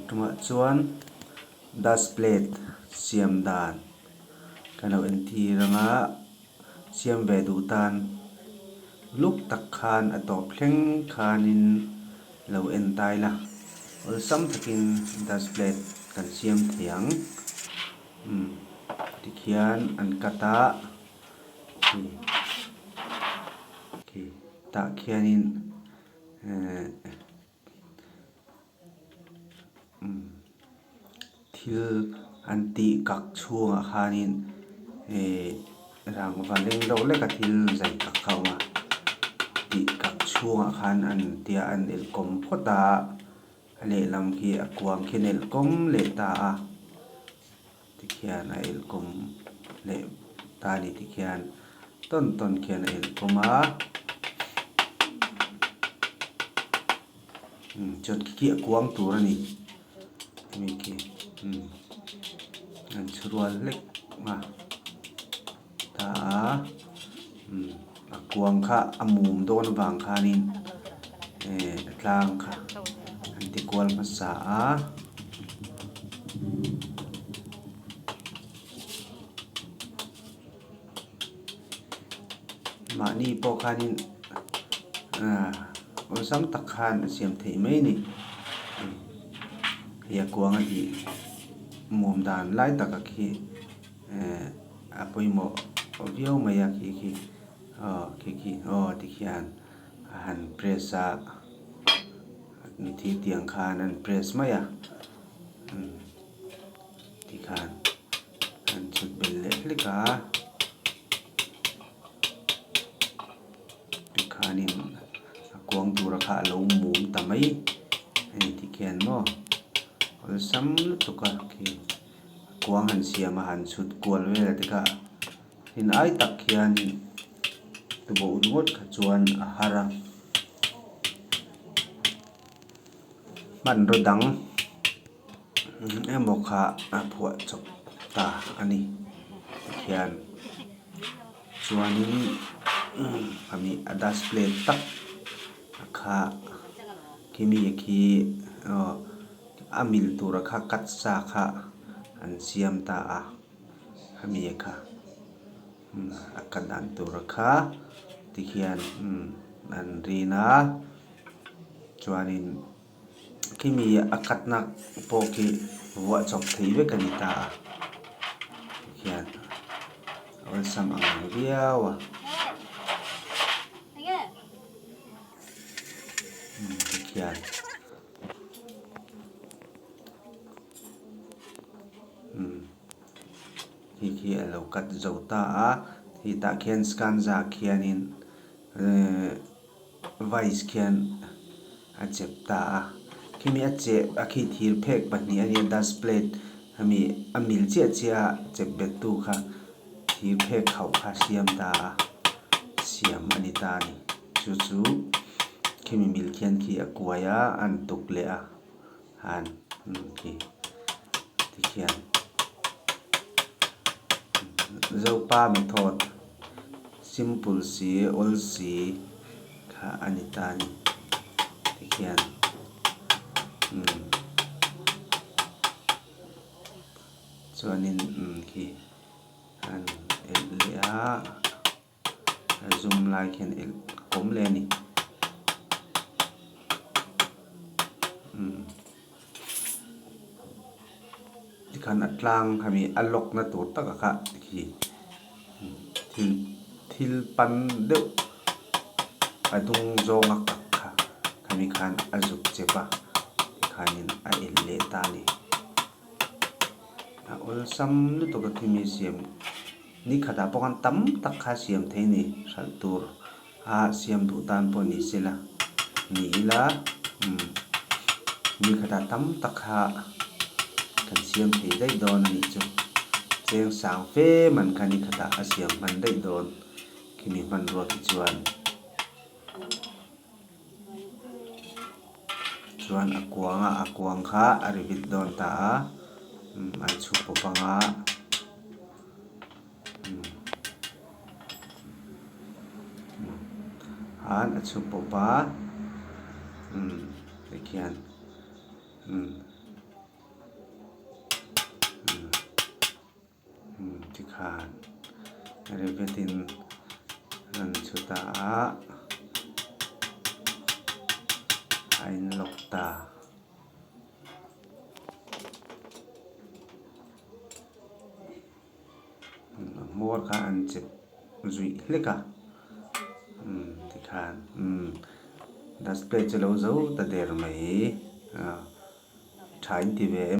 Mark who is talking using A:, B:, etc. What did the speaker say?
A: Tumah chuan dust plate siam dan kan lo entir anga siam ve duh tan luk tak khan a tawp thleng khanin lo en tai la awlsam takin dust plate kan siam thei ang umm tikhian an cut a khi tah khianin ehh. Thil an tih kak chhungah khanin ihh rangva leng deuh leka thil zai kak kha a awm a tih kak chhungah khan an tia an elh kawm phawt a a lehlam khi a kuang khi an elh kawm leh ta a tikhian a elh kawm leh ta a ni tikhian tawn tawn khian a elh kawm a umm chuan khi khi a kuang tur a ni hemi khi umm an chhu rual hlek a ta a umm a kuang kha a mum dawn avang khanin eh a tlang kha an ti kual hmasa a. Mahni pawh khanin ah awlsam tak khan a siam theih mai a ni. Hei a kuang a tih mum dan lai taka khi eh a pawimawh viau mai a khi khi aw khi khi aw tikhian a han press a thil tiang khan an press mai a umm tikhan an chhut belh leh hlek a tikhanin a kuang tura kha a lo mum ta mai a ni tikhian maw awlsam lutuk a khi. Kuang han siam a han chhut kual vel a te kha in ai tak hian tuboh ringawt kha chuan a har a hmanraw dang emaw kha a phuah chawp ta a ni tikhian chuanin ami a dust plate tak kha khimi khi aw. A mil tura kha cut sa kha an siam ta a hemi kha umm a cut dan tura kha tikhian umm an rin a chuanin khimi a cut na pawh khi vuah chawp theih vek a ni ta a tikhian awlsam ang reng viau a. Umm tikhian. Umm khi khi a lo cut zo ta a khi tah khian scanza khianin ehh vice khian a chep ta a khimi a cheh a khi thir phek pahnih a nia dust plate hemi a mil chiah chiah a chep bet tu kha thir phek khauh kha a siam ta a siam a ni ta a ni. Chu chu khimi mil khian khi a kuai a, a han tuk leh a, han khi tikhian Zopa method simple si awl si kha a ni ta a ni tikhian umm chuanin umm khi an elh leh a. A zum lai khian elh kawm leh a ni. Umm tikhan a tlang khami a lock na tur taka kha khi thil thil pan deuh a dung zawnga kak kha khami khan a zuk chep a tikhanin a elh leh ta a ni. A awlsam lutuk a khimi siam Ni khatah pawh khan tam tak kha siam thei a ni, hralh tur a siam duh tan pawh ni sela ni ila umm ni khatah tam tak kha kan siam thei daih dawn a nih chu. Cheng sang fe man kha ni khatah a siam hman daih dawn khimi hmanrua khi chuan. Chuan a kuang a a kuang kha a ri vit dawn ta a umm an chhu pawp ang a umm han a chhu pawp a umm tikhian umm. Tikhan rivet in an chhu ta a, a in lock ta. A hmawr kha an chep zuih hlek a, umm tikhan umm display chu lo zo ta der mai a, tha in ti ve em.